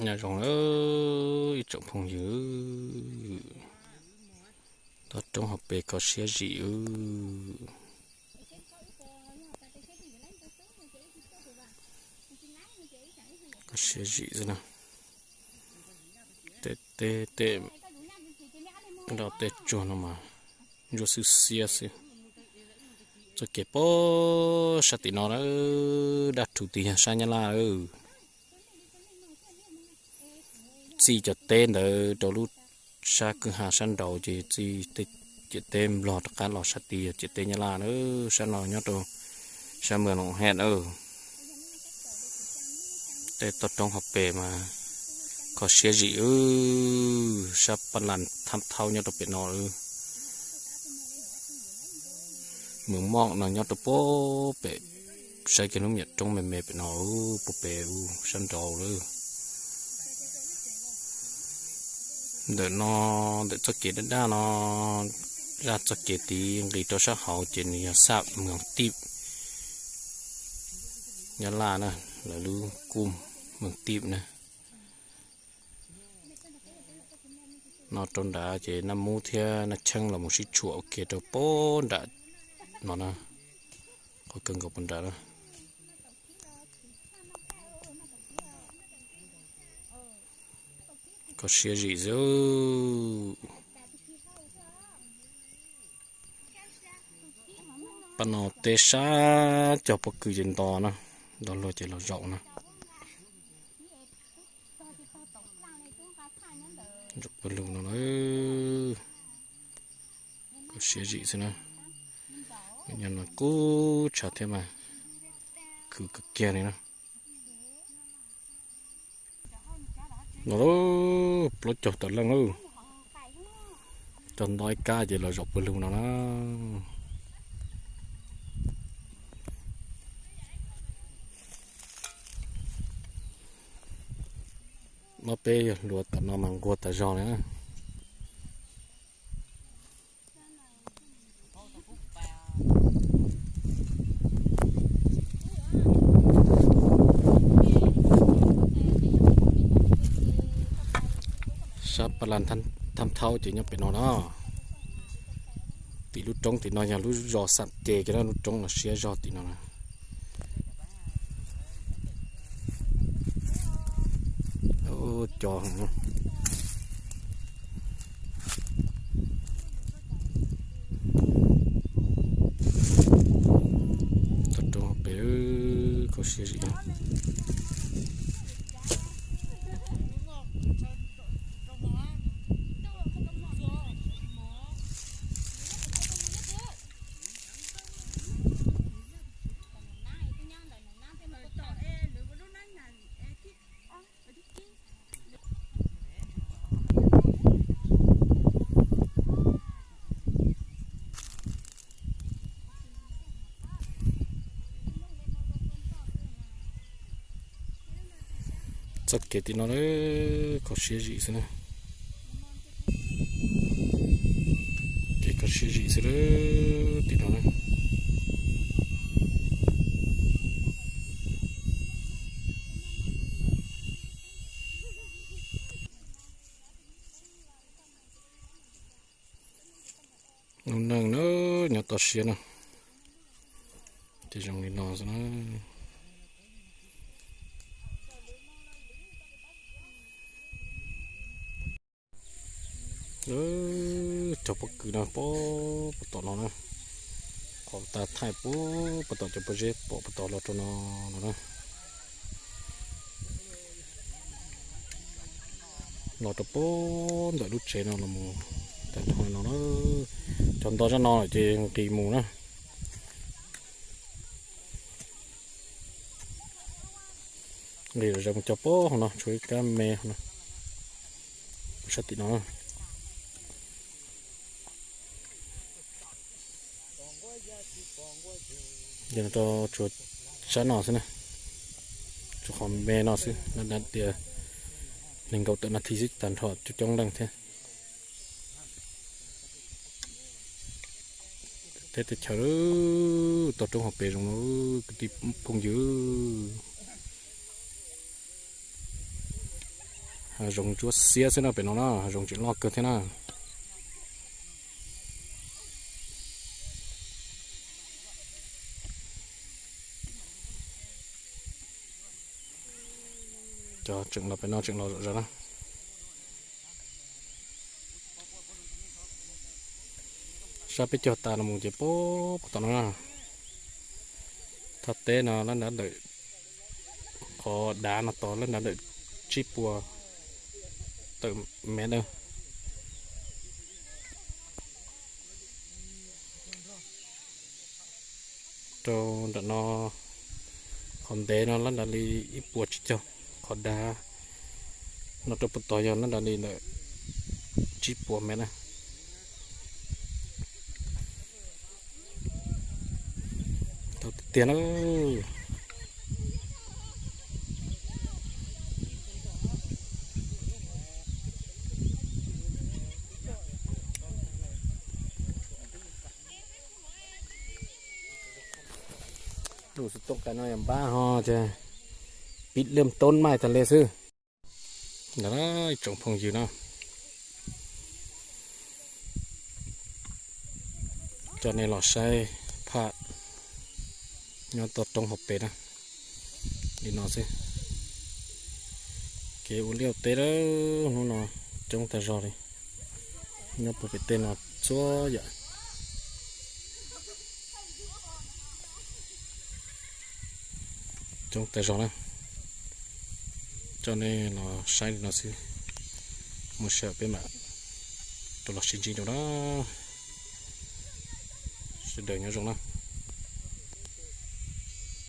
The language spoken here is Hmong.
Nyob zoo ib tsoom phooj ywg, toj roob hauv pes kho siab zim. Kho siab zim xwb na. Tej teb tej, tej tsuag no mas ntsuab xwb xiab xwb. Txoj kev pem sab tim no na, dab rhuv tiag yog sab Nyab Laj. Txij cov teb ntawd rau lub sab kwj ha sab nraud ces txij ciam teb Nplog rov qab los sab tid yog ciam teb Nyab Laj na. Sab no nyob rau sab Mws Loos Hej na. Tej toj roob hauv pes mas kho siab zim. Sab Paj Las Thab Thaub nyob rau pem no. Mws Moj no nyob rau puag pem, saib kiag lub me nyuam roob me me pem no, puag pem sab nraud lawm. Ntawm no, ntawm txoj kev daj daj no, zaj txoj kev tid nqis rau sab hauv ces nws yog xaj Mws Tij, Nyab Laj na, lawv lub kuj Mws Tij na. No rau nrad ces Naj Mub thiab Naj Cheeb los mus sib tshuam ua ke rau puag nram no na, qhov kawg nkaus puag nram na. Kho siab zim xwb. Pab no teb sab cog pob kws ces nto na, nto luag ces los zaum na. Zaum pawg lug no na, kho siab zim xwb na. Nyob no kub tshav thiab mas khwv kawg kiag li na. No plaub caug tawm leej, cog nto ib kab ces los zaum pawg lug no na. Ob peb yog hluas tom no mas nquag tas zog li na. Sab Paj Las Thab Thaub ces nyob pem no na. Tim lub roob tim no yog lub zos Xam Ces kiag na, lub roob no siab zog tim no na. Cov toj roob pem kho siab zim. Txoj kev tim no kho siab zim xwb na. Kev kho siab zim xwb tim no na. Lub neej na, nyob toj siab na, ces zoo li no xwb na. Cog pob kws no puag tom no na, qhov tas thaij puag tom cov pob zeb pom puag tom los rau no no na. Los rau puag ntawm lub tsev no los mus tag nrho no na. Cog nto zaj no ces nqis mus na. Nqis los zaum mus cog puag hauv no, tshuav ib kab me hauv no, sab tim no. Ces no tshuav sab no xwb na, tshuav qhov me no xwb, tias nees nkaum tawm nas this xwb tag nrho coob coob leej thiab. Teb teb chaws, toj roob hauv pes zoo no, kwv tij phooj ywg. Zoov ntsuab xiab xwb no, pem no na zoov tseem loj kawg thiab na. Cov tseem los pem no tseem los zom zaws na. Sab peb caug tas no mus ces puag tom no na. Thaj teb no lab nrad ntawm qhov dav no tod lab nrad ntawm tsib puas tawm mev na. Rau nram no qhov ntev no lab nrad li ib puas tsib caug, qhov dav no rau puag tod yog lab nrad li ntawm tsib puas mev na. Tau tiag tiag na. Lub xov tooj qais no yog npab ho ces pib liam toob maij tag li xwb. Ntawd ib tsoom phooj ywg na, coj nej los saib phaj nyob toj roob hauv pes na. Li no xwb, kev ua liaj ua teb hnub no coob tag zog li, nyob puag pem tej no txhua yam coob tag zog na. Coj nej los saib li no xwb, muaj sij hawm peb mam rov los sib ntsib dua na. Sawv daws nyob zoo na.